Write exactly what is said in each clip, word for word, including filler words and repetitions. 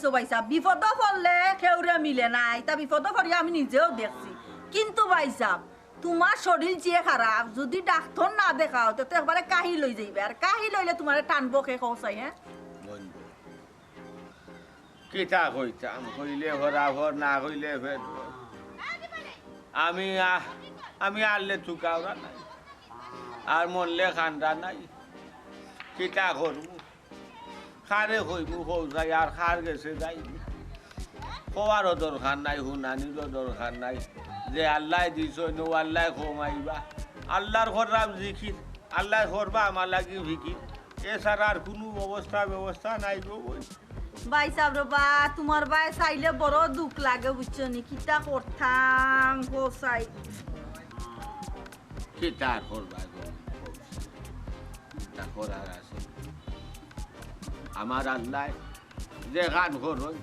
তো ভাইসাব, বিপদো পড়লে কেউরে মিলে না, ইতা বিপদো পড়িয়া আমি নিজেও দেখছি। কিন্তু ভাইসাব, তুমার শরীর যে খারাপ, যুদি ডাক্তর না দেখাও, তে তো একবারে কাহিল অই যাইবে। আর কাহিল অইলে তুমারে টানবো কে কও চাই, হে? বন্ধু, কিতা কইতাম, কইলে হরা হর, না কইলে ফের হর। আমি আ-, আমি আরলে তুকাওরা নাই, আর মরলে কান্দা নাই। কিতা করমু? কারে কইমু কও চাই, আর কার গেছে যাই? কওয়ারও দরকার নাই, হুনানিরও দরকার নাই। যে আল্লায় দিছইন, অউ আল্লায় কমাইবা। আল্লার কররাম জিকির, আল্লায় করবা আমার লাগি ফিকির। এছাড়া আর কুনু অবস্থা ব্যবস্থা নাই গো বইন। ভাইসাব রে বা, তুমার বায় চাইলে বড় দুখ লাগে, বুঝছো নি? কিতা করতাম গো চাই। কিতা আর করবা গো? কিতা করার আছে? আমার আল্লায় যেখান করইন,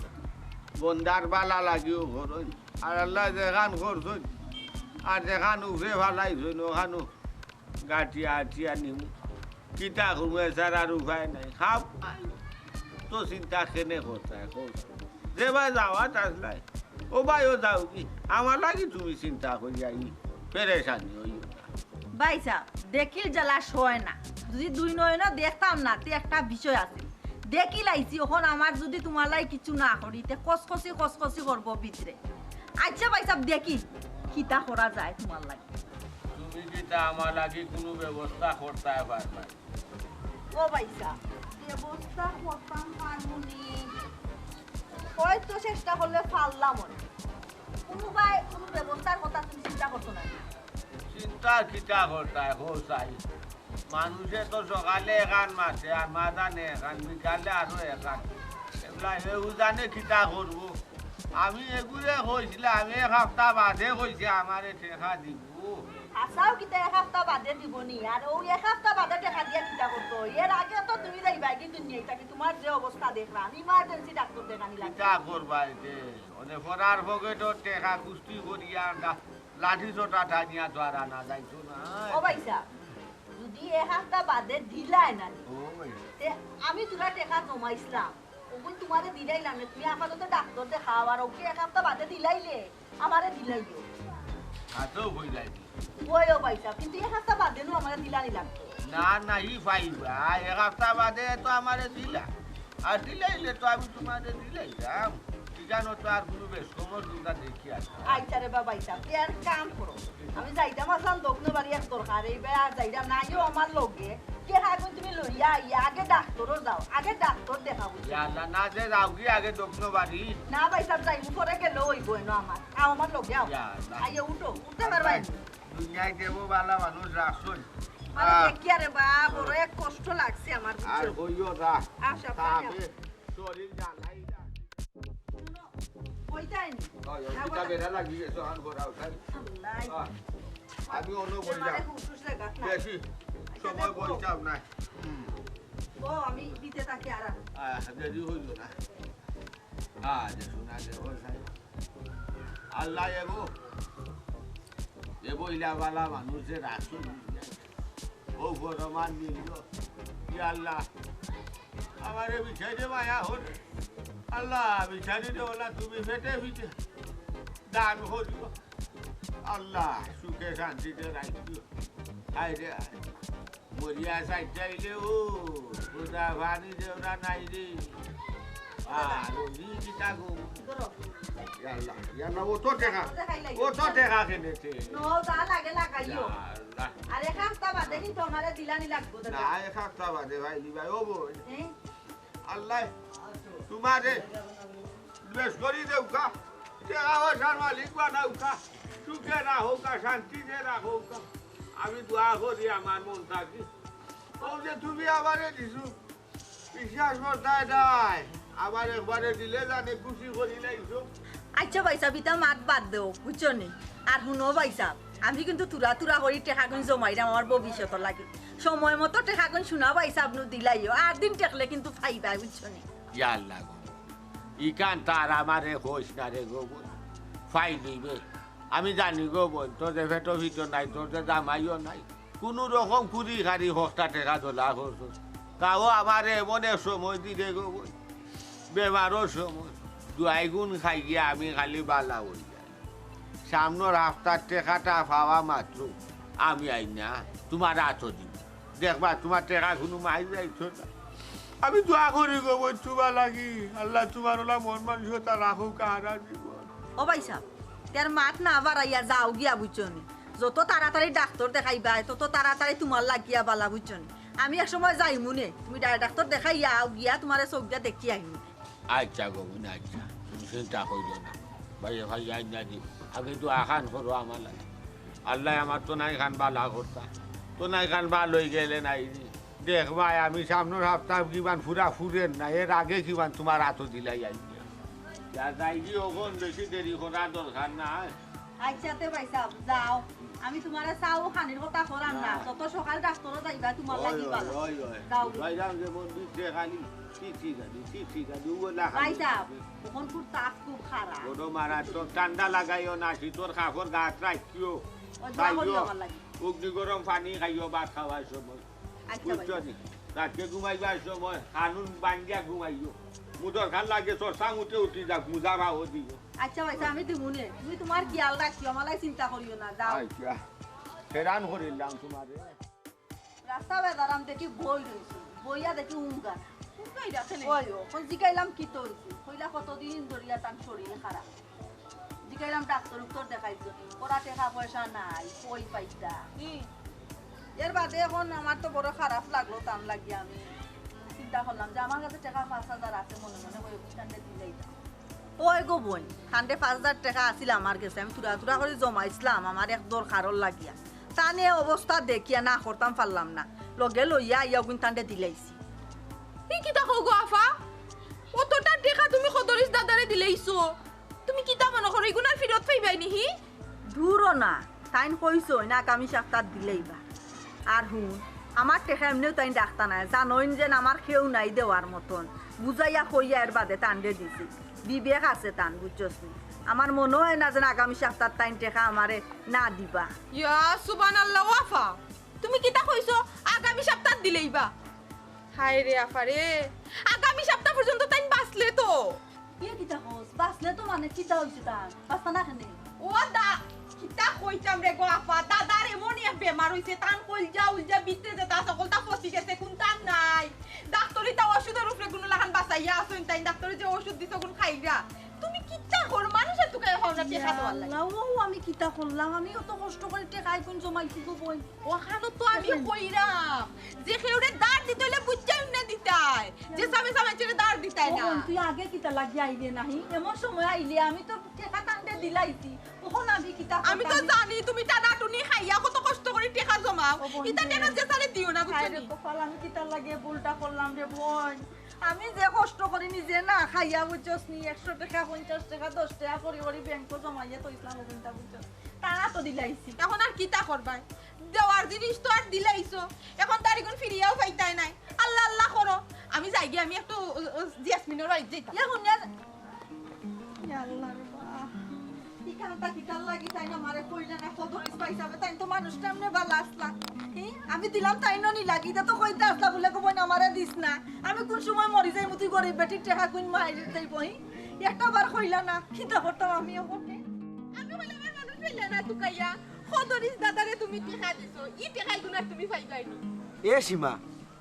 বন্দার বালা লাগিও করইন। আর আল্লায় যেখান করছইন, আর যেখান উপরে ফালাইছইন, অখানউ গাটিয়া আটিয়া নিমু। কিতা করমু, এছাড়া আর উপায় নাই। খাও, তো চিন্তা কেনে করতায়, কও। যে বায় যাওয়াত আছলায়, অউ বায়ও যাওগি। আমার লাগি তুমি চিন্তা করিয়া ই পেরেশানি অইও না। ভাইসাব, দেখিল জ্বালা সয় না। যুদি দুই নয়নো দেখতাম না, তে একটা বিষয় আছিল। দেখিল আইছি, অখন আমার যুদি তুমার লাগি কিচ্ছু না করি, তে কসকসি কসকসি করবো ভিতরে। আইচ্ছা ভাইসাব, দেখি কিতা করা যায় তুমার লাগি। তুমি কিতা আমার লাগি কুনু ব্যবস্থা করতায় পারবায়? ও ভাইসাব, ব্যবস্থা করতাম পারমুনি। হয়তো চেষ্টা করলে পারলাম অনে। কুনুবায় কুনু ব্যবস্থার কথা তুমি চিন্তা করছো না? চিন্তা কিতা করতায়, কও চাই? মানুষে তো সকালে এখান মাতে, আর মাদানে এখান, বিকালে আরো এখান। এবলা হে উজানে কিতা করবো? আমি এগুরে কইছিলাম, এক হাপ্তা বাদে কইছে আমারে টেকা দিবো। হাছাউ কিতা এক হাপ্তা বাদে দিবো নি? আর অউ এক হাপ্তা বাদে টেকা দিয়া কিতা করতো? এর আগে তো তুমি যাইবায়গি দুনিয়া থাকি, তুমার যে অবস্থা দেখরাম, emergency ডাক্তর দেখানি লাগে। কিতা করবায় তে? অনে ফরার পকেটর টেকা কুস্তি করিয়া ডা-, লাঠি সোটা টানিয়া তো আর আনা যাইতো না। ও ভাইসাব, যুদি এক হাপ্তা বাদে দিলায় না নি, ওই। তে আমি তুরা টেকা জমাইছলাম, অগুন তুমারে দিলাইলাম নে, তুমি আপাতত ডাক্তর দেখাও, আর অগু এক হাপ্তা বাদে দিলাইলে আমারে দিলাইও। হাতেও কইলাই। ওই ও ভাইসাব, কিন্তু এক হাপ্তা বাদে নু আমারে দিলানি লাগতো। না, না, ই পাইবা, এক হাপ্তা বাদে তো আমারে দিলা। আর দিলাইলে তো আমি তুমারে দিলাইলাম। ইখানো তো আর কুনু বেশ কমর দুটা দেখি আর। আইচ্ছা রে বা ভাইসাব, তে এক কাম করো। আমি যাইতাম আছলাম দক্ষিণ বাড়ি এক দরকারে, ইবায় আর যাইতাম না, আইও আমার লগে। টেকাগুন তুমি লইয়া আইয়া আগে ডাক্তরো যাও, আগে ডাক্তর দেখাও। ইয়া আল্লাহ, না যে যাওগি আগে দক্ষিণ বাড়ি। না ভাইসাব, যাইমু পরে গেলেও অইবো এনো আমার। আও আমার লগে আও। ইয়া আল্লাহ। আইও উঠো, উঠতে পারবায় নি? দুনিয়াত এমন বালা মানুষ রাখছইন। আরে আহ। দেখিয়া রে বা, বড় এক কষ্ট লাগছে আমার, আর বুঝছো? কইও না। আচ্ছা, তা তাই আমি শরীর জ্বালাই না। শুনো, কইতাই নি? ওই, ওই, না, কিতা বলো। বেড়া লাগি গেছে, অখন ঘোরা উঠাই। আল্লাহ। আহ, আমি অন্য বই তোমারে যাও। হুশ হুশ লাগাত না। বেশি আচ্ছা, সময় দেখো। বইতাম না। হুম। ও, আমি দিতে থাকি আরাম। আহ, দেরি হইল না। আহ, যে শোনা যে, ও সাহেব। আল্লাহ এবো, এবো ইলা বালা মানুষ যে রাসূল নিয়ে। ও ফরমান নিল। ইয়া আল্লাহ, আমারে বিচারে মায়া হল। আল্লাহ, বিচারি দেওয়ালা তুমি ফেটে ফিটে দান করিও। আল্লাহ, সুখে শান্তিতে রাখিও। হায় রে হায়। মরিয়া সাইডটা আইলে ও, খোদা পানি দেওরা নাই রে। আর ওই কিতা গো। ধরো। ইয়া আল্লাহ, ইয়া আল্লাহ, ও তো টেকা। ও তো টেকা খেলেছে। নো, যা লাগে লাগাইও। ইয়া আল্লাহ। আরে, এক হাপ্তা বাদে কিন্তু আমারে দিলানি লাগবো, দাদা। না, এক হাপ্তা বাদে ভাই, লি ভাই, ও বই। হ্যাঁ? আল্লাহ, তোমারে বেশ করি দেউকা, টেকা পয়সার মালিক বানাউকা, সুখে রাখউকা, শান্তিতে রাখউকা। আমি দোয়া করি আমার মন থাকি। ও যে তুমি আমারে দিছো, বিশ্বাস করতায় নায়। আবার একবারে দিলে জানে খুশি করি লাইছো। আচ্ছা ভাইসাব, ইতা মাত বাদ দেও, বুঝছো নি? আর হুনো ভাইসাব, আমি কিন্তু থুড়া থুড়া করি টেকাগুন জমাইরাম আমার ভবিষ্যতর লাগি। সময় মতো টেকাগুন শুনা ভাইসাব নু দিলাইও, আর দিন ঠেকলে কিন্তু পাইবায়, বুঝছো নি? ইয়া আল্লাহ গো, ইখান তার আমারে কইস না রে গো বইন, ফাইল অইবে। আমি জানি গো বইন, তোর যে ফেটো ফিটো নাই, তোর যে জামাইও নাই, কুনু রকম কুড়ি কাড়ি হকটা টেকা তোলা করছস। তাও আমারে এমন এক সময় দিলে গো বইন, বেমারর সময় দুইগুণ খাইয়া আমি খালি বালা অই যাই। সামনর হাপ্তার টেকাটা পাওয়া মাত্র আমি আইনা তুমার আতো দিমু। দেখবা, তুমার টেকা কুনু মাইর যাইতো না। আমি দোয়া করি গো বইন তুমার লাগি, আল্লায় তুমার অলা মন মানসিকতা রাখউক হারা জীবন। ও ভাইসাব, তে আর মাত না বাড়াইয়া যাও গিয়া, বুঝছো নি? যত তাড়াতাড়ি ডাক্তর দেখাইবায়, তত তাড়াতাড়ি তুমার লাগিয়া বালা, বুঝছো নি? আমি এক সময় যাইমু নে, তুমি ডা-, ডাক্তর দেখাইয়া আও গিয়া, তুমারে চউখ দিয়া দেখি আইমু নে। আইচ্ছা গো বইন, আইচ্ছা, তুমি চিন্তা করিও না। ভাই, ভাই, আইনা দিমু। আগে দোয়াখান করো আমার লাগি। আল্লায় আমার তনাইখান বালা করতা। তনাইখান বালা অই গেলে নাইলে দেখবায়, আমি সামনর হাপ্তা কিবান পুরা ফুরের না, এর আগে কিবান তুমার আতো দিলাই আইয়া। যা যাইগি অখন, বেশি দেরি করার দরকার নাই। আইচ্ছা তে ভাইসাব, যাও। আমি তুমারে চাও খানির কথা কইরাম না। না। তত সকাল ডাক্তরো যাইবা, তুমার অয়, লাগি অয়, বালা। অয়, অয়। যাও। বাইরাম যেমন দিছে খালি চিঠি গালি, চিঠি গালি, ও লেখা ভাইসাব, অখন খুব তাপ খুব খারাপ। বড় মারাত্মক, ঠান্ডা লাগাইও না, শীতর কাপড় গাত রাখিও। ও, দোয়া করিও খাইও। আমার লাগি। অগ্নি গরম পানি খাইও ভাত খাওয়ার সময়। আইচ্ছা, বুঝছো ভাইসাব। নি? রাইতে ঘুমাইবার সময় কানুন ভাঙ্গিয়া ঘুমাইও। মুদর খান লাগে চর্চা মুতে উঠি যাক, মুজা ভাও দিও। আইচ্ছা ভাইসাব, আমি দিমু নে। তুমি তুমার খিয়াল রাখিও, আমার লাগি চিন্তা করিও না, যাও। আইচ্ছা। হেরান করিলাম তুমারে। রাস্তা বেজারাম দেখি বই রইছে, বইয়া দেখি উঙ্গা। উঙ্গাই রাখে নি? ওই, অখন জিগাইলাম কিতা অইছে? কইলা কতদিন ধরিয়া তান শরীর খারাপ। জিগাইলাম ডাক্তর উক্তর দেখাইছো নি? করা টেকা পয়সা নাই, কই পাইতা? হুম। এর বাদে অখন আমার তো বড় খারাপ লাগলো, তান লাগি আমি চিন্তা করলাম যে আমার কাছে টেকা পাঁচ হাজার আছে, মনে মনে কই অখন তানরে দিলাইতাম। ওই গো বইন, তানরে পাঁচ হাজার টেকা আছিল আমার গেছে, আমি থুড়া থুড়া করি জমাইছলাম আমার এক দরকারর লাগিয়া। তান অবস্থা দেখিয়া না করতাম পারলাম না, লগে লইয়া আইয়া অগুন তানরে দিলাইছি। ই কিতা কও গো আফা? অতটা টেকা তুমি খদরিস দাদারে দিলাইছো, তুমি কিতা মনো করো ইগুন আর ফিরত পাইবায় নি হি? দুরও না, তাইন কইছইন আগামী সাপ্তাত দিলাইবা। আর হুন, আমার টেকা এমনেও তাইন রাখতা নায়, জানইন যেন আমার কেউ নাই দেওয়ার মতন। বুঝাইয়া কইয়া এর বাদে তানরে দিছি। বিবেক আছে তান, বুঝছস নি? আমার মনো অয় না যেন আগামী সাপ্তাত তাইন টেকা আমারে না দিবা। ইয়া সুবহানাল্লাহ, ও আফা, তুমি কিতা কইছো? আগামী সাপ্তাত দিলাইবা? হায় রে আফা রে, আগামী সাপ্তা পর্যন্ত তাইন বাঁচলে তো। ইয়ে কিতা কস? বাঁচলে তো মানে কিতা অইছে তার? বাঁচতা না কেনে? ও দা, কিতা কইতাম রে গো আফা, দাদার এমন এক বেমার অইছে, তান কইলজা উলজা ভিতরে যেতা আছে, হকলতা ফসি গেছে, কুনতা নাই। ডাক্তরিতা ওষুধর উপরে কুনু লাখান বাঁচাইয়া আছইন তাইন, ডাক্তরে যে ওষুধ দিছে, অগুন খাইরা। তুমি কিতা কর, মানুষর তুকাইয়া পাও না টেকা দেওয়ার লাগি। আল্লাহ, ও আমি কিতা করলাম? আমি অত কষ্ট করি টেকা ইগুন জমাইছি গো বইন। অখানো তো আমি কইরাম যে কেউরে ধার দিতে অইলে বুঝাইয়া দিতায়, যে সামে সামে ছেড়ে ধার দিতায় না। ও বইন, তুই আগে কিতা লাগি আইলে নাহি? এমন সময় আইলে, আমি তো টেকা তানরে দিলাইছি। অখন আমি কিতা আমি তো করতাম? জানি তুমি টানাটুনি খাইয়া কত কষ্ট করি টেকা জমাও। ও বইন ইতা রে। টেকা যেতারে দিও না, বুঝছো হায় রে নি? কপাল, আমি কিতা লাগি ভুলটা করলাম রে বইন। আমি যে কষ্ট করি নিজে না খাইয়া, বুঝছস নি, একশো টেকা, পঞ্চাশ টেকা, দশ টেকা করি করি ব্যাংকো জমাইয়া থইছলাম, ও বইনটা, বুঝছস? তারা তো দিলাইছি। অখন আর কিতা করবায়? দেওয়ার জিনিস তো আর দিলাইছো, অখন তার ইগুন ফিরিয়াও পাইতায় নায়। আল্লাহ আল্লাহ করো, আমি যাইগি, আমি একটু, ও, ও, জেসমিনর বাড়িত যাইতাম। ইয়া হুনিয়া যা-, ইয়া আল্লাহ রে বা। ই কামটা কিতার লাগি তাইন আমারে কইলা না, খদরিস পাইছাবে, তাইন তো মানুষটা এমনে বালা আছলা। হি? আমি দিলাম তাইনও নিলা, ইতা তো কইতা আছলা বুলে, কইবো না আমারে দিস না। আমি কুন সময় মরি যাইমু, তুই গরিব বেটির টেকা কুন মাইর যাইবো, হি? একটা বার কইলা না, কিতা করতাম আমি অখন? আমি কইলাম, আর মানুষ পাইলা না তুকাইয়া, খদরিস দাদারে তুমি টেকা দিছো, ই টেকা ইগুন আর তুমি পাইবায় নি। এ সীমা,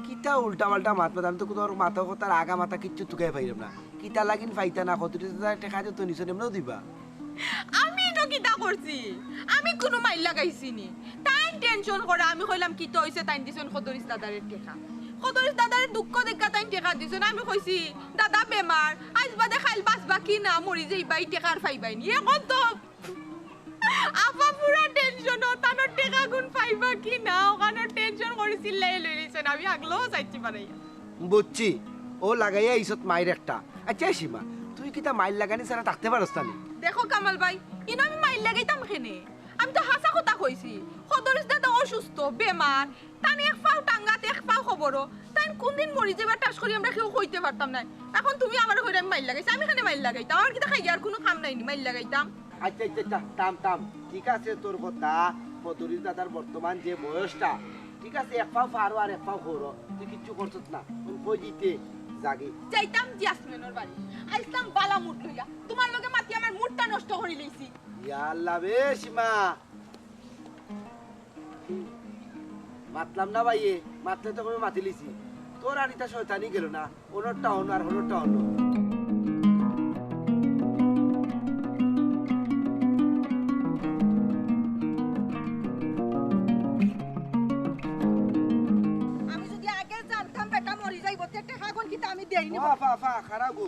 কিতা উল্টা পাল্টা মাত মাত, আমি তো তোর মাথা কথার আগা মাথা কিচ্ছু তুকাই পাইরাম না। কিতা লাগিন পাইতা না, খদরিস দাদার টেকা তো নিছইন, এমনেও দিবা। আমি ইটা কিতা করছি? আমি কুনু মাইর লাগাইছি নি? তাইন টেনশন করা, আমি কইলাম কিতা অইছে, তাইন দিছইন খদরিস দাদারে টেকা। খদরিস দাদারে দুঃখ দেখিয়া তাইন টেকা দিছইন, আমি কইছি, "দাদা বেমার, আইজ বাদে কাইল বাঁচবা কি না, মরি যাইবা, ই টেকা আর পাইবায় নি।" অখন তো আফা পুরা টেনশনো, তানর টেকাগুন পাইবা কি না, অখানর টেনশন করি চিল্লাইয়া লইলিছইন, আমি আগলো চাইছি পারাইয়া। বুঝছি, অউ লাগাইয়া আইছত মাইর একটা। আচ্ছা সীমা, তুই কিতা মাইর লাগানি ছাড়া থাকতে পারস না নি? দেখো কামাল ভাই, ইনো আমি মাইর লাগাইতাম কেনে? আমি তো হাছা কথা কইছি। খদরিস দাদা অসুস্থ, বেমার, তান এক পাও টাঙ্গাত, এক পাও কবরো। তাইন কুনদিন মরি যাইবা ঠাস করি আমরা কেউ কইতে পারতাম নায়। অখন তুমি আমারে কইরায় আমি মাইর লাগাইছি, আমি কেনে মাইর লাগাইতাম? আমার কিতা খাইয়ার কুনু কাম নাই নি মাইর লাগাইতাম? আচ্ছা, আচ্ছা, আচ্ছা, থাম, থাম। ঠিক আছে তোর কথা, খদরিস দাদার বর্তমান যে বয়সটা, ঠিক আছে, এক পাও পারো আর এক পাও করো, তুই কিচ্ছু করছত না। অখন কই দিতে? যাইতাম জিয়াসমিনর বাড়ি, আইছলাম বালা মুড লইয়া, তুমার লগে মাতি আমার মুডটা নষ্ট করি লইছি। ইয়া আল্লাহ রে সীমা, মাতলাম না ভাইয়ে, মাতলে তো কবে মাতিলিছি। তোর আর ইতা শয়তানি গেল না, অনরটা অনো আর অনরটা অনো। আমি যদি আগে জানতাম বেটা মরি যাইবো, তে টেকাগুন কিতা আমি দেইনি? ও আফা, আফা, খাড়া গো,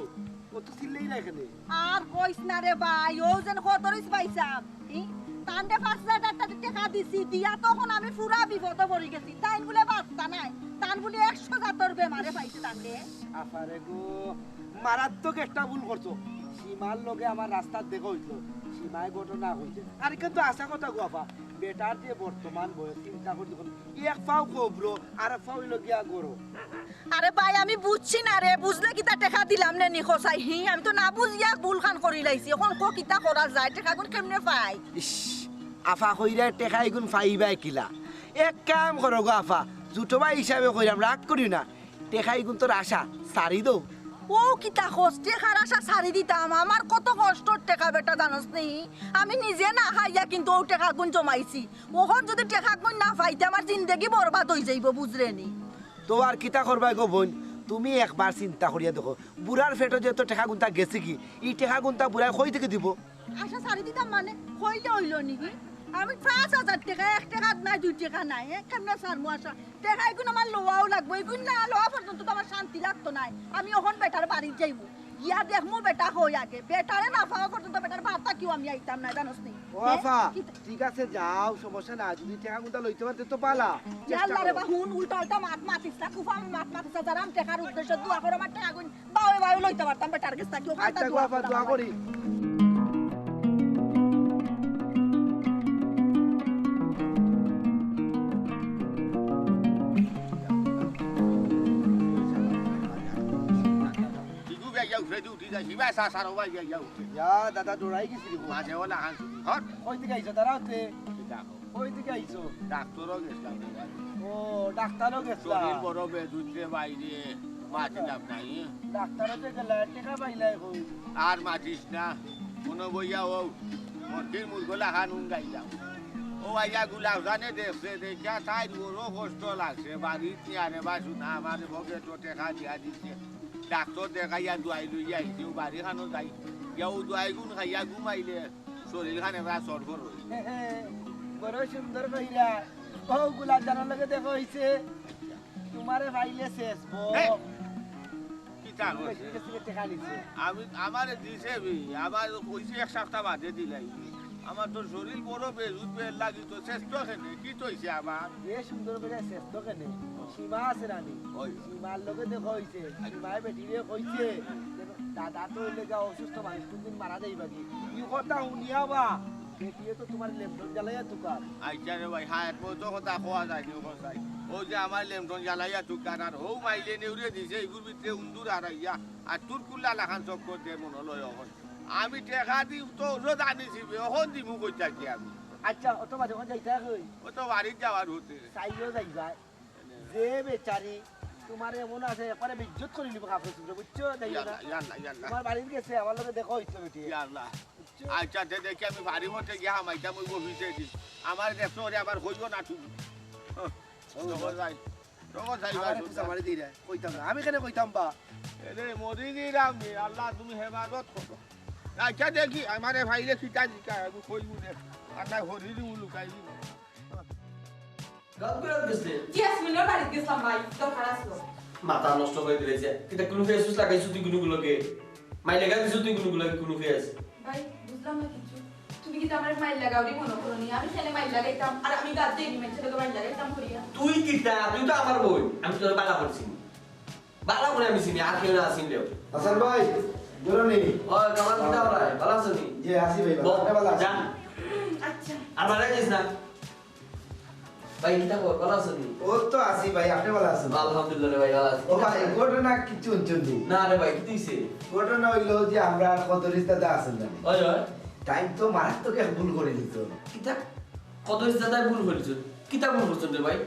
ও তো চিল্লেই না এখানে। আর কইস না রে ভাই, ও যেন খতরিস পাইছাম। ই, তানরে পাঁচ হাজার টেকা দিছি, দিয়া তখন আমি পুরা বিপদো পড়ি গেছি। তাইন বুলে বাঁচতা নায়, তান বুলে একশো জাতর বেমারে পাইছে তানরে। আফারে গো, মারাত্মক একটা ভুল করছো। সীমার লগে আমার রাস্তার দেখা অইছিল, সীমায় ঘটনা কইছে। আর কিন্তু হাছা কথা গো আফা, বেটার যে বর্তমান বয়স চিন্তা করি দেখুন, এক পাও কবরো, আর এক পাও অইলো গিয়া গরো। আরে ভাই, আমি বুঝছি না রে, বুঝলে কিতা টেকা দিলাম নে নি কছাই? হি, আমি তো না বুঝিয়া ভুলখান করি লাইছি। অখন ক কিতা করা যায়, টেকাগুন কেমনে পাই? ইস, আফা কইরা টেকা ইগুন পাইবায় কিলা? এক কাম করো গো আফা, জুটো ভাই হিসাবে কইরাম, রাগ করিও না। টেকা ইগুন তোর আশা, ছাড়ি দেও। ও কিতা কস, টেকার আশা ছাড়ি দিতাম? আমার কত কষ্টর টেকা বেটা জানোস নি? আমি নিজে না খাইয়া কিন্তু অউ টেকাগুন জমাইছি। অখন যদি টেকাগুন না পাই তে আমার জিন্দেগি বরবাদ অই যাইবো, বুঝরে নি? তো আর কিতা করবায় গো বইন, তুমি একবার চিন্তা করিয়া দেখো, বুড়ার পেটো যে তো টেকাগুনতা গেছে কি, ই টেকাগুনতা বুড়ায় কই থাকি দিবো? আশা ছাড়ি দিতাম মানে, কইলে অইলো নি? আমি পাঁচ হাজার টেকা, এক টেকা নাই, দুই টেকা নাই, এ, কেমনে ছাড়মু আশা? টেকা ইগুন আমার লওয়াও লাগবো, ইগুন না লওয়া পর্যন্ত তো আমার শান্তি লাগতো নায়। আমি অখন বেটার বাড়িত যাইমু, গিয়া দেখমু বেটা কই আগে, বেটারে না পাওয়া পর্যন্ত বেটার বাড়িত থাকিও আমি আইতাম নায়, জানোস নি? ও হে? আফা, কিতা? ঠিক আছে, যাও, সমস্যা নাই। যদি টেকাগুনতা লইতে পারতে তো বালা। ইয়া আল্লাহ রে বা, হুন, উল্টা উল্টা মাত মাতিস না, কুফা মাত মাতিস না, যারাম টেকার উদ্দেশ্যে দোয়া করো, আমার টেকাগুন বাউয়ে বাউয়ে লইতে পারতাম বেটার গেছ থাকি, অখানতা আচ্ছা গো আফা, দোয়া করি। টিকু ভাই, যাও, ফেটে উঠি যাই, হিবা সা সারো ভাই, যাই, যাও। ইয়া দাদা, ডরাই গেছি রে। মাঝে ওলা হান শুনি, হট। কই থাকি আইছো, দাঁড়াও তে। দেখো। কই থাকি আইছো? ডাক্তারও গেছলাম রে ভাই। ও, ডাক্তারও গেছলা? শরীর বড় বেদুইন রে ভাই রে, মাতিলাম নাই। ডাক্তারও যে গেলা, টেকা পাইলাই কই? আর মাতিস না, মনো বইয়া ও, মন্ত্রীর মুরগলা খান উঙ্গাইলাম। ও আইয়া গুলাব খানে দেখছে, দেখিয়া তাইর বড় কষ্ট লাগছে, বাড়িত নিয়া রে বা শুনা, আমার পকেটো টেকা দিয়া দিছে। ডাক্তার দেখাইয়া দোয়াই লইয়া আইছে, ও বাড়ি খানো যাই, গিয়া ও দোয়াই গুন খাইয়া ঘুমাইলে শরীর খানে প্রায় সরফর হই। বড় সুন্দর কইরা। ও গুলাব জানর লগে দেখা অইছে। তোমারে পাইলে শেষ বো। এ, কিতা কইছে? বেশি বেশি টেকা নিছে। আমি, আমারে দিছে বি, আমার কইছে এক সপ্তাহ বাদে দিলাই। আমার তো শরীর বড় বেজুত বের লাগি তো শেষ তো কেনে, কি তইছে আমার? এ সুন্দর করে শেষ তো কেনে? সীমা আছে রানী। ওই। সীমার লগে দেখা অইছে। সীমায় বেটিরে কইছে, দাদা তো অইলে গা অসুস্থ মানুষ, কোনদিন মারা যাইবা কি? ই কথা হুনিয়া বা, বেটিয়ে তো তোমার লেমটন জ্বালাইয়া তুকার। আইচ্ছা রে ভাই, হায়াত মতো কথা কওয়া যায় নি, ও কথাই। ও যে আমার লেমটন জ্বালাইয়া তুকার, আর হউ মাইলে নেউরে দিছে, ইগুর ভিতরে উন্দুর আর আইয়া, আর তুর কুল্লা লাখান চক্কর দে মনো লয় অখন। আমি টেকা দি তো ওষুধ আনিছি বে, অখন দিমু কইতা কি আমি? আইচ্ছা, অত বাদে অখন যাইতা কই? ও তো বাড়িত যাওয়ার হতে। চাইও যাইবা। যে বেচারি তোমার এমন আছে, একবারে বেইজ্জত করি নিব কাপড় চুপড়ে, বুঝছো? যাইও না। ইয়াল্লা, ইয়াল্লা, ইয়াল্লা। তোমার বাড়িত গেছে, আমার লগে দেখা অইছিল বেটি। ইয়াল্লা। বুঝছো? আইচ্ছা, তে দেখি আমি বাড়ি মতে গিয়া হামাইতাম, ওই অফিসে দি। আমার দেখছো ওরে আবার কইও না তুমি। হ্যাঁ, ও, তখন যাই। তখন যাই আমার ভাই, একটু সামারি দিরা, কইতাম না। আমি কেনে কইতাম বা? এরে মরি দিরাম রে, আল্লাহ তুমি হেফাজত করো। আইচ্ছা দেখি, আমারে ভাইরে কিতা দিতা, আমি কইবো নে। আল্লাহ হরি দিমু লুকাই দিমু। গাল করে গেছে। জি, ইয়াসমিনর বাড়িত গেছলাম ভাই, দরকার আছিল। মাথা নষ্ট করি দিলাইছে। কিতা কুনু ফেস উস লাগাইছো তুই কুনু গুলোকে? মাই লাগা দিছো তুই কুনু গুলোকে কুনু ফেস? ভাই, বুঝলাম না কিছু। তুমি কিতা আমারে মাইর লাগাওরি মনো করো নি? আমি কেনে মাইর লাগাইতাম? আর আমি বাদ দেই নি, মাইর লাগাইতাম করিয়া। তুই কিতা? তুই তো আমার বইন। আমি তোরে বালা করছি নি। বালা করে আমি চিনি, আর কেউ না চিনলেও। হাসান ভাই, বেরোনি। ও, কামাল কিতা ভাই? বালা আছো নি? জি, আছি ভাই, বালা। বল, আপনি বালা আছেন? যা। আচ্ছা। আর বালা যাইস না। ভাই, কিতা খবর? বালা আছো নি? ও তো আছি ভাই, আপনি বালা আছেন? আলহামদুলিল্লাহ রে ভাই, বালা আছি। ও ভাই, ঘটনা কিছু শুনছেন নি? না রে ভাই, কিতা অইছে? ঘটনা অইলো যে আমরা খদরিস দাদা আছেন না? ওই, ওই। তাই তো মারাত্মক এক ভুল করি দিত। কিতা? খদরিস দাদায় ভুল করিছইন? কিতা ভুল করছইন রে ভাই?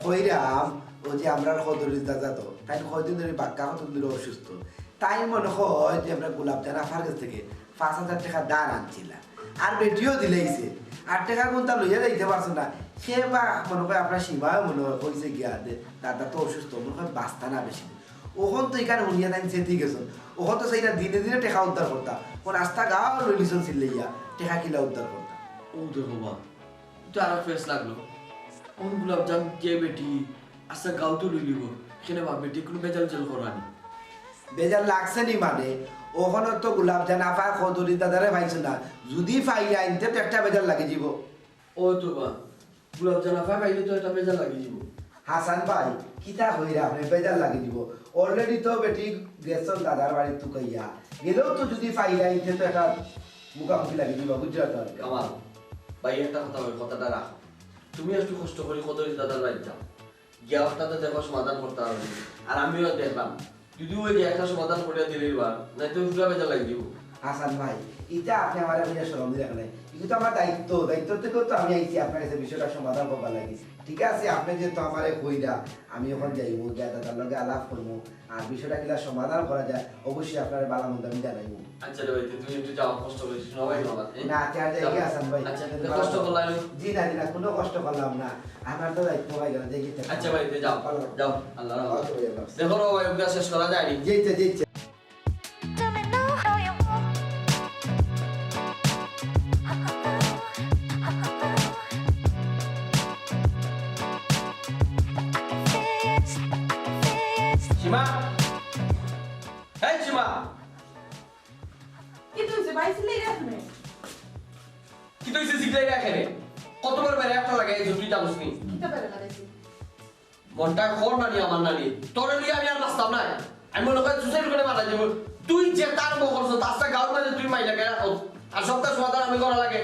কইরাম, অউ যে আমরার কদরিছ দাদা তো, তাইন কয়দিন ধরি বাক্কা কতদিন ধরি অসুস্থ। তাইন মনে কয় যে আমরার গোলাপজান আফার গেছ থাকি পাঁচ হাজার টেকা ধার আনছিলা, আর বেটিও দিলাইছে, আর টেকা কুন্তা লইয়া যাইতা পারছে না। হে বা মনে কয় আপনার সীমায় মনে কয় কইছে গিয়া দে, দাদা তো অসুস্থ, মনে কয় বাঁচতা না বেশি দিন। অখন তো ইখান হুনিয়া তাইন চেতি গেছইন, অখন তো চাইরা দিনে দিনে টেকা উদ্ধার করতা, অখন আস্তা গাঁও লইলিছইন চিল্লাইয়া, টেকা কিলা উদ্ধার করতা? অউ দেখো বা, ইতা আরো ফেস লাগলো। অখন গোলাপজান যে বেটি, আস্তা গাঁও তো লইলিবো, কেনে বা বেটি কুনু বেজাল জেল করানি? বেজাল লাগছে নি মানে, অখনো তো গোলাপজান আফা কদরিছ দাদারে পাইছো না, যুদি পাইলাইন তে তো একটা বেজাল লাগি যিবো। অউ তো বা, গোলাপজান আফা পাইলে তো একটা বেজাল লাগি যিবো। হাসান ভাই, কিতা কইরা আপনে বেজাল লাগি যিবো? Already তো বেটি গেছইন দাদার বাড়ি তুকাইয়া, গেলেও তো যুদি পাইলাইন তে তো একটা মুখামুখি লাগি যিবো, বুঝছো তো? কামাল ভাই, একটা কথা কই, কথাটা রাখো। তুমি একটু কষ্ট করি কদরিছ দাদার বাড়ি যাও, গিয়া অখটা তো দেখো সমাধান করতা পারো নি। আর আমিও দেখলাম, যুদি অউ যে একটা সমাধান করিয়া দিলেই বা, নাইতো পুরা বেজাল লাগি যিবো। হাসান ভাই, ইটা আপনে আমারে কইয়া শরম দিরা কেনে? ইটা তো আমার দায়িত্ব, দায়িত্ব থাকিউ তো আমি আইছি আপনার গেছে বিষয়টা সমাধান করবার লাগি। ঠিক আছে, আপনে যেহেতু আমারে কইরা, আমি অখন যাইমু, গিয়া দাদার লগে আলাপ করমু, আর বিষয়টা কিলা সমাধান করা যায়, অবশ্যই আপনারে ভালা মন্দ আমি জানাইমু। আচ্ছা রে ভাই, তে তুমি একটু যাও, কষ্ট করিস না ভাই, বাবা, হ্যাঁ? না, আচ্ছা, আচ্ছা, যাও। ঠিক আছে, ভাই। আচ্ছা, তে কষ্ট করলাম আমি। জি না, জি না, কুনু কষ্ট করলাম না। আমার তো দায়িত্ব অই গেল, দেখি তো। আচ্ছা ভাই, তে যাও, ভালো। যাও, আল্লাহ রাখো। আচ্ছা ভাই, আল্লাহ হাফেজ। দেখো রে ভাই, অগুলা শেষ করা যায়নি। জি, জি, জি, জি। সীমা! এই সীমা! কিতা অইছে ভাই, চিল্লাইরা কেনে? কিতা অইছে চিল্লাইরা কেনে? কতবার বেড়া একটা লাগাই আইছো, তুই জানোস নি? কিতা বেড়া লাগাইছি? মনটা কর নানি, আমার নানি। তোরে লইয়া আমি আর বাঁচতাম না। আমি মনে করি সুসাইড করি মারা যাইমু। তুই যে তার মো করছস, আস্তা গাঁওর মাঝে তুই মাইলা কেনে রাখছস? আর সবটা সমাধান আমি করা লাগে।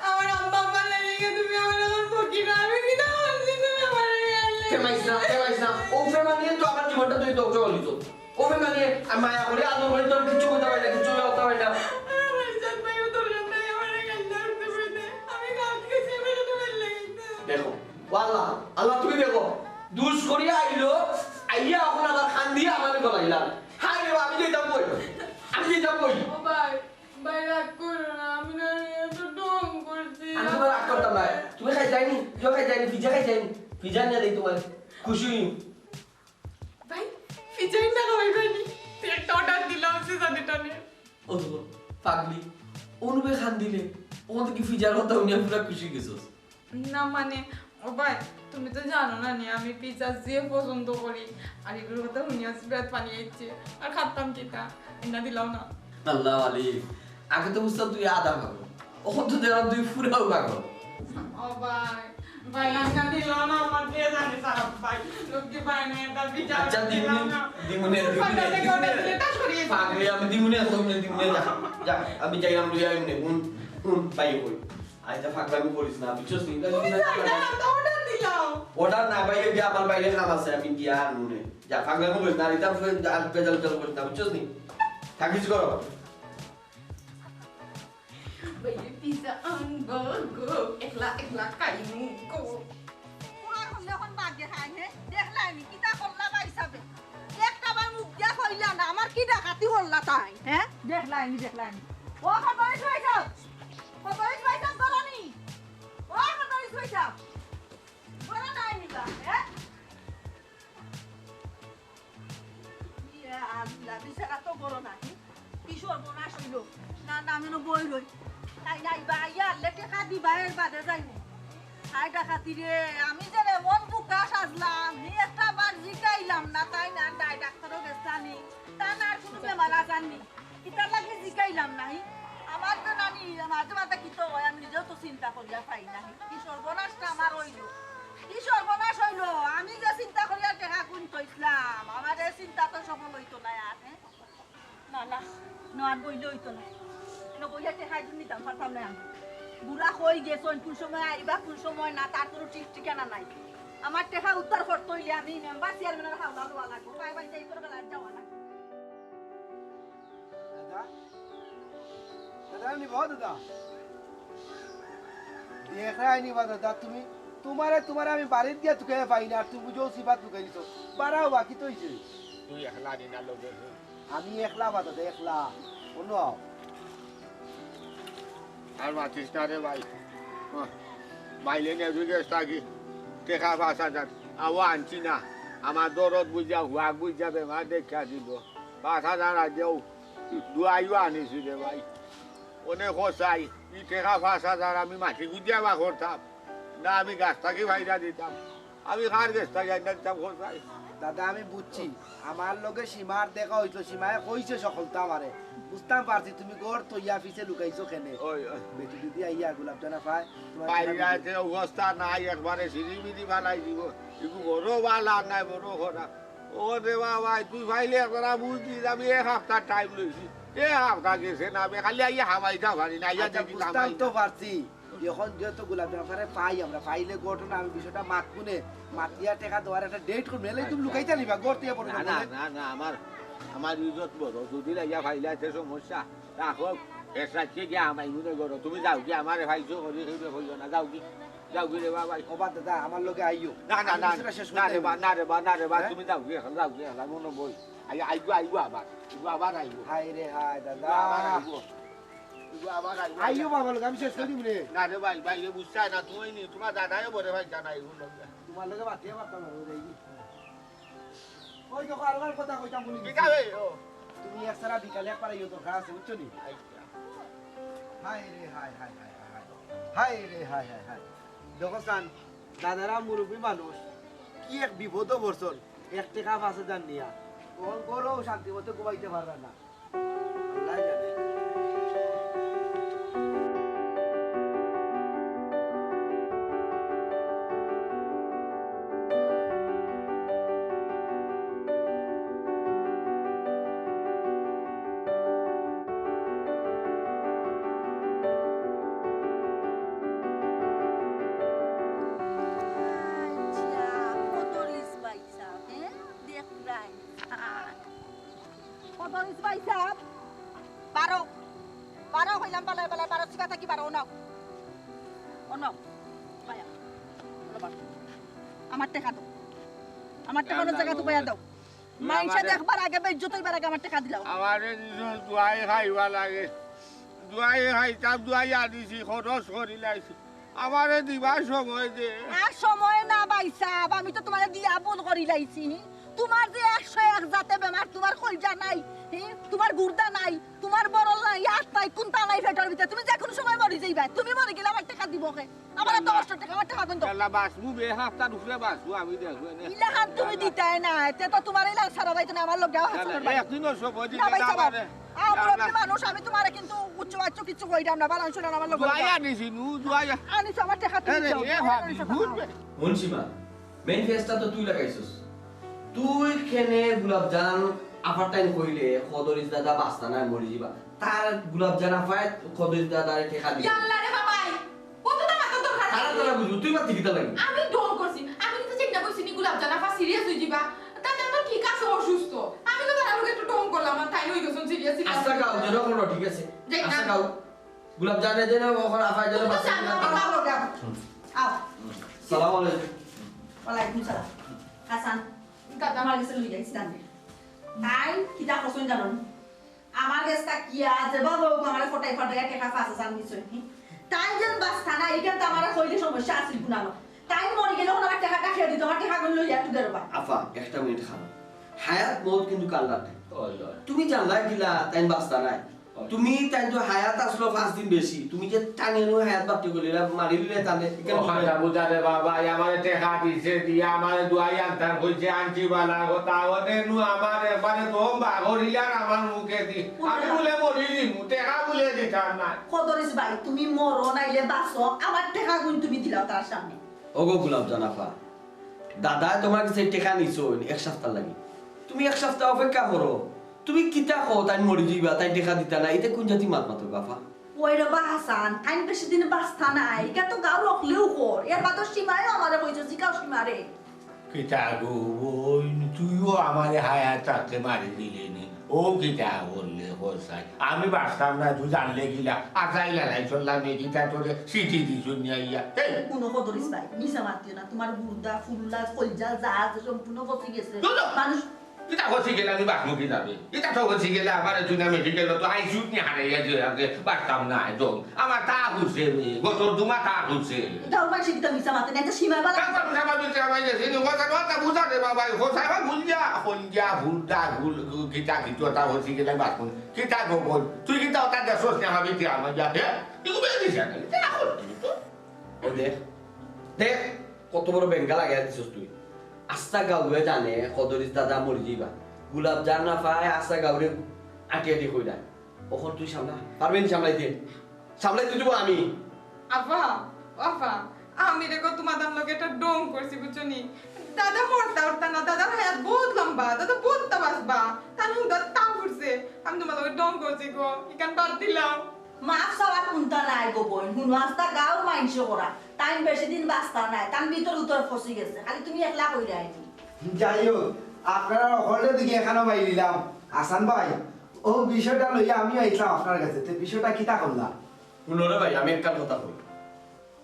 আমার আম্মা আব্বা নাই রেখে তুমি আমার এখন ফকির, আমি কিতা করছি তুমি আমার রেখে আনলে? কেমাইস না, কেমাইস না। ও ফেমানিয়ে তো আমার জীবনটা তুই ধ্বংস করে দিছস। ও ফেমানিয়ে আমি মায়া করি, আদর করি, তোর কিচ্ছু করতে পারি না, কিচ্ছু করতে পারি না। আমার জান ভাই, ও তোর কাছে আমার রেখে আনতে পারতে পারতে। আমি কাজ গেছি, আমি তো বের লেগে দেখো, ও আল্লাহ, আল্লাহ তুমি দেখো, দুষ করিয়া আইলো, আইয়া এখন আবার কান্দিয়া আমারে গলাইলা। হায় রে, আমি যাইতাম কই? আমি যাইতাম কই? ও ভাই, ভাই রাগ করো না, আমি না এত ঢং করছি। আমি তোমার রাগ করতাম না। তুমি খাইতায় নি? কেউ খাইতায় নি? পিজা খাইতায় নি? পিজা নিয়া দেই তোমার। খুশি অইমু। ভাই, পিজা না খাওয়াই ভাই নি। তুই একটা অর্ডার দিলাম, সিজানি টানে। ও পাগলি, অনুপে কান্দিলে, অখন থাকি পিজার কথা হুনিয়া পুরা খুশি অই গেছস। না মানে, ও ভাই, তুমি তো জানো না নি, আমি পিজা যে পছন্দ করি, আর এগুলোর কথা হুনিয়া বেত পানি আইছে, আর খাতাম কিতা, এনা দিলাও না। আল্লাহ আলী, আগে তো বুঝতাম তুই আধা পাগল, অখন তো দেখলাম তুই পুরাও পাগল। ও ভাই, ভাই, আমি না দিলাও না, আমার দিয়ে জানি সারা ভাই, লোককে ভাই না, এটা পিজা আচ্ছা, দিমুনে, দিলাও না। দিমুনে, দিমুনে, ফাটা থেকে দিমুনে। অনেক দিলে তা সরিয়ে দিমুনে। পাগলি, আমি দিমুনে, দিমুনে, দিমুনে, যা, যা, আমি যাইলাম, লইয়া আইমুনে, হুন, হুন, ভাই, কই। আইতা ফাগলামি করিস না, বুঝছস নি? তুমি যাইতা না, তো অর্ডার দিলাও। অর্ডার না, ভাই, এই যে আমার বাইরে কাম আছে, আমি গিয়া আনমুনে। যা, ফাগলামি করিস না, আর ইতা ফে-, আর পেজাল পেজাল করিস না, বুঝছস নি? থাকিস করো। ভাই, পিজা আনবো গো, একলা একলা খাইমু গো। তোমার হলে এখন বাদ দে খাই, হে? দেখলাই নি, কিতা করলা ভাই সাবে? একটা বার মুখ দিয়া কইলা না, আমার কি ডাকাতি করলা তাই, হে? দেখলাই নি, দেখলাই নি। ও, কত হইছে ভাই সাব? কত হইছে ভাই সাব, ধরো নি। ও, কত হইছে ভাই সাব? ধরো নাই নি বা, হে? ইয়া আল্লাহ, বিচারা তো বড় নাহি। কি সর্বনাশ অইলো? না, না, আমি না বই রই। তাই নাই বা, ইয়া আল্লাহ, টেকা দিবা, এর বাদে যাইমু। হায় ডাকাতি রে, আমি যে এমন বুকা সাজলাম, হি একটা বার জিকাইলাম না, তাই না, ডাই ডাক্তারও গেছানি। তা না আর কুনু বেমার আজার নি। কিতার লাগি জিকাইলাম নাহি? আমার তো নানি মাঝে মাঝে কিতা হয়, আমি নিজেও তো চিন্তা করিয়া পাই নাহি। কি সর্বনাশটা আমার অইলো, কি সর্বনাশ অইলো। আমি যে চিন্তা করিয়া টেকা গুনতইছলাম, আমার এই চিন্তা তো সফল অইতো না আর, হে? না, না, না, আর বইলে অইতো না। না বইয়া টেকা এগুন নিতাম পারতাম না আমি। বুড়া কই গেছইন, কুন সময় আইবা, কুন সময় না, তার কুনু ঠিক ঠিকানা নাই। আমার টেকা উদ্ধার করতে অইলে আমি মেম্বার চেয়ারম্যানর হাওলা লওয়া লাগবো, পায়ে পায়ে যাই করে বেলা যাওয়া লাগবো। দাদা? দাদা, নিবা দাদা? দেখরায় নিবা দাদা, তুমি তুমারে, তুমারে আমি বাড়িত দিয়া তুকাইয়া পাই না, আর তুমি বুঝো সিবাত তুকাই দিছো। বাড়াও বা, কিতা অইছে? তুই একলা নি না লগে? আমি একলা বাদে, একলা। অনো আও। আর মাতিস না রে ভাই। আহ, মাইলে নেজু গেছ থাকি। টেকা পাঁচ হাজার। আও আনছি না। আমার দরদ বুঝা, হুয়াক বুঝা, বেমার দেখা দিল। পাঁচ হাজার আজ দেও। দুয়াইও আনিছি রে ভাই। অনে কছাই, ই টেকা পাঁচ হাজার আমি মাটি গুজিয়া বা করতাম। না, আমি গাছ থাকি ফাইরা দিতাম। আমি কার গেছ থাকি আইনা দিতাম কছাই? দাদা, আমি বুঝছি। আমার লগে সীমার দেখা অইছিল, সীমায় কইছে সকলতা আমারে। বুঝতাম পারছি তুমি ঘর থইয়া পিছে লুকাইছো কেনে। ওই, ওই। বেটি যদি আইয়া গোলাপ জানা পায়, তোমার পাইরা তে অবস্থা নাই, একবারে সিঁড়ি বিড়ি ফালাই দিব। ইগু বড় বালা নাই, বড় খরা। ও রে বাবা, তুই পাইলে একবার বুঝ দিস, আমি এক হাপ্তার টাইম লইছি। এক হাপ্তা গেছে না, আমি খালি আইয়া হামাইতা পারি না, আইয়া আচ্ছা, দেখি বুঝতাম হামাই তো না। পারছি। এখন যেহেতু গোলাপ জানা পারে পাই আমরা, পাইলে ঘটনা আমি বিষয়টা মাতমুনে, মাতিয়া টেকা দেওয়ার একটা ডেট করমু, এলে তুমি আচ্ছা। লুকাইতা নিবা, ঘর থইয়া বড় না, না, না, না, আমার, আমার ইজ্জত বড়, যদি লাগিয়া পাইলে আছে সমস্যা, রাখো, এর সাথে গিয়া আমার ইগুনে করো, তুমি যাও কি আমারে পাইছো করি, কেউ কইও না, যাও কি, যাও কি রে বাবা। ও বাদ দাদা, আমার লগে আইও। না, না, আমি না, বিষয়টা শেষ না করতে রে বা, হইব। না রে বা, না রে বা, হ্যাঁ? তুমি যাও কি এখন, যাও কি এখন, মনে বই। আই-, আইগো, আইগো আবার, আইগো আবার আইগো। হায় রে হায় দাদা। আইগো আবার আইগো। আইগো আবার আইগো। আইও বাবা, লোক আমি শেষ করি দিমু রে। না রে ভাই, ভাই, এ বুঝছায় না, তুমি নি, তোমার দাদায়ও বলে ভাই জানা এগুলো। তোমার লগে মাতিয়ে পারতাম না, ওই যাই। ওই দেখো, আর আমার কথা কইতাম বলি। ঠিক আছে, ও। তুমি এক সারা বিকালে একবার আইও, দরকার আছে, বুঝছো নি? আচ্ছা। হায় রে, হায়, হায়, হায়, হায়, হায়। হায় রে, হায়, হায়, হায়। দেখো চান, দাদারা মুরব্বী মানুষ, কি এক বিপদও পড়ছন, এক টেকা পাঁচ হাজার নিয়া। তখন ঘরেও শান্তি মতো ঘুমাইতে পাররা না। আল্লাহ জানে। আচ্ছা, কত রিস ভাই সাহেব, হ্যাঁ? দেখলাই। কত রিস ভাই সাহেব? বারো। বারো কইলাম, বালাই, বালাই, বারো, সিবা থাকি বারো, অনাও। অনাও। বায়া। বলো, বারো। আমার টেকা দাও। আমার টেকা অন্য জাগাত তুকাইয়া দাও। মাইনষে দেখবার আগে, বেইজ্জত অইবার আগে আমার টেকা দিলাও। আমারে দিছো দুয়াই খাইবা লাগে। দুয়াই খাইতাম, দুয়াই আনিছি, খরচ করি লাইছি। আমারে দিবার সময় দে। আর সময় না ভাই সাহেব, আমি তো তোমারে দিয়া ভুল করি লাইছি। তোমার যে একশো এক জাতে বেমার, তোমার কইজা নাই, হি? তোমার গুর্দা নাই, তোমার বরল নাই, আত নাই, কুন্তা নাই পেটর ভিতরে, তুমি যে কোনো সময় মরি যাইবা। তুমি মরি গেলে আমার টেকা দিব কে? আমার এত কষ্ট টেকা, আমার টেকা বন্ধ। আল্লাহ বাঁচবো, বে হাফতার উপরে বাঁচবো, আমি দেখবো এনে। ইলাখান তুমি দিতায় না, এতে তো তোমার ইলান সারা বাইতে না, আমার লগে হাত না, না, ছাড়বা। একদিনও সব ওই দিন না ভাই, না সাহেব, আমারে। আ, মুরব্বী মানুষ, আমি তোমারে কিন্তু উচ্চ বাচ্চ কিছু কইরাম না, বালা শুনো না, আমার লগে দুয়াই আনিছি নু, দুয়াই। আনিছো আমার টেকা তুমি আরে, দাও। এ ভাবি, আনিছো ঘুরবে। টাকা। মুন্সিমা, মেইন ফেসটা তো তুই লাগাইছস। তুই কেনে গোলাপজান আফার টাইম কইলে, কদরিস দাদা বাঁচতা না, মরি যিবা। তার গোলাপজান আফায় কদরিস দাদারে টেকা দিছে। ইয়াল্লা রে বাবাই, কত দাম এত দরকার? তারা তারা বুঝবো, তুই মাতি কিতা লাগে? আমি ঢং করছি, আমি কিন্তু ঠিক না কইছি নি গোলাপজান আফা সিরিয়াস অই যিবা। তাতে তো ঠিক আছে অসুস্থ। আমি তো তার লগে একটু ঢং করলাম, আর তাই অই গেছন সিরিয়াস। আচ্ছা গাও, যেন করো, ঠিক আছে। যাই না। আচ্ছা গাও। গোলাপজানে যেন ওখানে আফায় যেন তুমি তো বাঁচতে জানো না। আমার বাবা। আও। সালাম আলাইকুম। ওয়ালাইকুম সালাম। হাসান, দাদা আমার গেছে লই যাইস না। তাই কিতা কছইন জানো নি? আমার গেছ থাকিয়া যেভাবে হোক আমারে ফটাই ফটাই টেকা পাঁচ হাজার নিছইন। তাই যেন বাঁচতা না, ইখান তো আমারে কইলে সমস্যা আছিল কুনানো। তাই মরি গেলে ওখানে আমার টেকাটা খেয়ে দিত, আমার টেকাগুন লইয়া একটু দেরবা। আফা, একটা মিনিট খাও। হায়াত মউত কিন্তু আল্লার। ওই, ওই। তুমি জানলায় কিলা তাইন বাঁচতা নায়? তুমি তাইন তো হায়াত আছলো পাঁচ দিন বেশি, তুমি যে টানি আনো হায়াত বাদ করিলে, মারি দিলে তানে, ইখান ও খাতা বুঝা রে বাবা, এই আমারে টেকা দিছে, দিয়া আমারে দুয়াই আনতাম কইছে, আনছি বালা কথা, ওরে নু আমার একবারে দম বার করিলার আমার মুখে দি। আমি বুলে মরি দিমু, টেকা বুলে দিতাম না। কদরিস ভাই, তুমি মরো নাইলে বাঁচো, আমার টেকাগুন তুমি দিলাও তার সামনে। ওগো গোলাপজান আফা, দাদায় তোমার গেছে টেকা নিছইন এক সপ্তাহ লাগি। তুমি এক সপ্তাহ অপেক্ষা করো। তুমি কিতা কও, তাইন মরি যিবা, তাইন টেকা দিতা না, ইতে কুন জাতি মাত মাতো বাফা? ওই রে বা হাসান, তাইন বেশি দিন বাঁচতা নায়, ইখান তো গাঁওর অকলেউ কর। এর বাদে সীমায়ও আমারে কইছে, জিকাও সীমারে। কিতা গো বইন, তুইও আমারে হায়াত থাকতে মারি দিলে নি। ও কিতা বললে হোসাই? আমি বাঁচতাম না, তুই জানলে কিলা? আজাই লড়াই চললাম, এ কিতা তোরে চিঠি দিছুন নিয়া ইয়া। এই! কোনো কদরিস ভাই, মিছা মাতিও না। তোমার গুর্দা, ফুল্লা, কলজা যা আছে সম্পূর্ণ পচি গেছে। চুপ! মানুষ কিতা পচি গেলে আমি বাঁচমু কিভাবে? ইতা তো পচি গেলে আমারে তুই না মেডিকেল তো আইসিইউত নি হারাইয়া দিয়ে আগে বাঁচতাম না একদম। আমার তা হুসে রে, গতর দুমা তা হুসে। এটা আমার শিক্ষিত মিছা মাতে না, এটা সীমায় বালা। কাম করো, সীমা দিতে আমার গেছে, নি কথা কথা বুঝা রে বাবা, হোসাই বা ভুল যা, কোন যা, ভুল দা, ভুল, কিতা কিতা তা পচি গেলে বাঁচমু। কিতা গো বল, তুই কিতা ওটা দেখছস না, আমি কি আমার যা, হে? তুই বেরিয়ে যা না, এটা না করতে তো। ও দেখ, দেখ, কত বড় বেঙ্গা লাগাই দিছস তুই। আস্তা গাউরে জানে কদরিস দাদা মরি যাইবা। গোলাপ জান না পায় আস্তা গাউরে আটি আটি কইরা। অখন তুই সামলা, পারবে নি সামলাইতে? সামলাইতে দিব আমি। আফা, আফা, আমি রে গো তোমার দাম লগে একটা ডং করছি, বুঝছো নি? দাদা মরতা উঠতা না, দাদার হায়াত বহুত লম্বা, দাদা বহুত তা বাঁচবা। তার হুদা তা ফুটছে, আমি তোমার লগে ডং করছি গো, ইখান বাদ দিলাম। মাফ চাওয়ার কুন্তা নাই গো বইন, হুনো আস্তা গাউর মাইনষে করা, তাইন বেশি দিন বাঁচতা নায়, তান ভিতর উতর ফসি গেছে, খালি তুমি একলা কইরায় নি। যাই হোক, আপনারা হকলরে দেখি এখানো পাই দিলাম। হাসান ভাই, ও বিষয়টা লইয়া আমিও আইছলাম আপনার কাছে, তে বিষয়টা কিতা করলা? হুনো রে ভাই, আমি একটা কথা কই।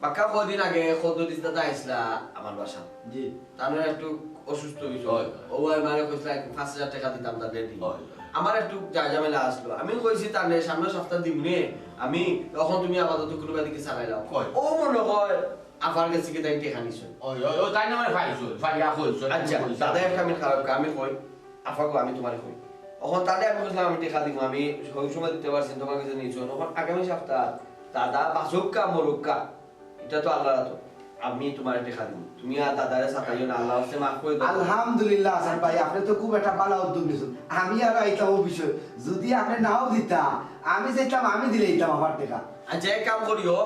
বাক্কা কয়দিন আগে কদরিস দাদা আইছলা আমার বাসা। জি। তানরে একটু অসুস্থ অইছে। হয়, হয়। ও আমারে কইছলা পাঁচ হাজার টেকা দিতাম তানরে দি। হয়, হয়। আমার একটু যা ঝামেলা আসলো। আমি কইছি তানরে সামনের সপ্তাহ দিমুনে। আমি তখন তুমি আপাতত কোনো বাদিকে চালাই লাও। হয়। ও মনে হয় আফার গেছে কি তাই টেকা নিছে। ওই, ওই, ওই, তাই না মানে পাইছো, পাইয়া কইছো, আচ্ছা, কইছো। দাদা একটা মিনিট খারাপ, আমি কই, আফা গো, আমি তোমারে কই। অখন তারে আমি কইছিলাম আমি টেকা দিমু, আমি ওই সময় দিতে পারছি, তোমার কাছে নিছো। অখন আগামী সপ্তাহ দাদা বাঁচুক্কা মরুক্কা, এটা তো আল্লাহর হাতে। আমি তোমারে টেকা দিমু। তুমি আর দাদারে সাতাইও না, আল্লাহ হচ্ছে মাফ করে দাও। আলহামদুলিল্লাহ, হাসান ভাই, আপনি তো খুব একটা ভালো উদ্যোগ নিছেন। আমি আরো আইতাম ও বিষয়ে। যদি আপনি নাও দিতা, আমি যাইতাম, আমি দিলে দিতাম আমার টেকা। আচ্ছা, এক কাম করিও,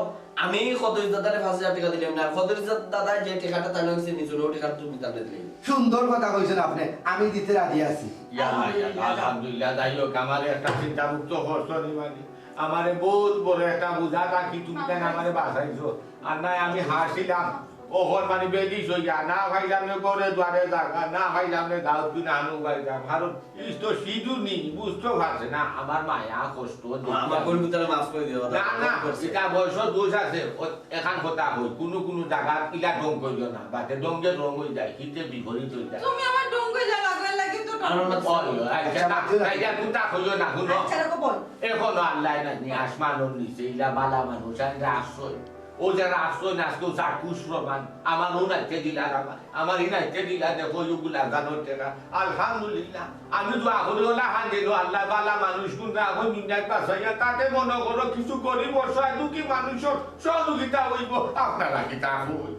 আমি কদরিস দাদারে পাঁচ হাজার টেকা দিলাম না। কদরিস দাদা যে টেকাটা তার কাছে নিছিল, ওই টেকাটা তুমি তারে দিলে। সুন্দর কথা কইছেন আপনি, আমি দিতে রাজি আছি। ইয়া আল্লাহ, ইয়া আল্লাহ, আলহামদুলিল্লাহ, যাই হোক, আমারে একটা চিন্তামুক্ত করছো নি মানে। আমারে বহুত বড় একটা বোঝা থাকি তুমি কেন আমারে বাঁচাইছো। আর নাই আমি হাসিলাম, ওহর মানে বেগি সইয়া, না পাইলাম নে ঘরে দুয়ারে জাগা, না পাইলাম নে গাঁও তুই নানু বাড়ি যা। কারণ ইস তো সিধু নি, বুঝতে পারছে না, আমার মায়া কষ্ট, দুঃখ। আমার ভুল ভিতরে মাফ করে দিও, না, না, মাফ করছি। এটা বয়স দোষ আছে, ও এখান কথা কই, কোনো কোনো জায়গা ইলা ঢং করিও না, বাদে ঢঙ্গে রং হয়ে যায়, হিতে বিপরীত হয়ে যায়। তুমি আমার ঢং হয়ে যাও, লাগলে লাগে তো ঢং আমার করছো। ওই, ওই, আচ্ছা, না, আচ্ছা, তাই যা কোনটা কইও না, হুনো। আচ্ছা, রাখো বল। এখনো আল্লাহ নাই, নি আসমানর নিচে, ইলা বালা মানুষ, আর এরা আশ্রয়। ও যারা আশ্রয় না, আজকেও চাক্ষুষ প্রমাণ, আমার ও নাইতে দিলা, আমার, আমার ই নাইতে দিলা, দেখো, ওগুলা জানোর টেকা। আলহামদুলিল্লাহ। আমি দোয়া করি, ওলা হাজির, আল্লাহ বালা মানুষ, কোন রাখো, নিন্দায় বাঁচাইয়া, তাতে মনে করো, কিছু গরিব, অসহায়, দুঃখী মানুষের সহযোগিতা হইব, আপনারা কি তা হই?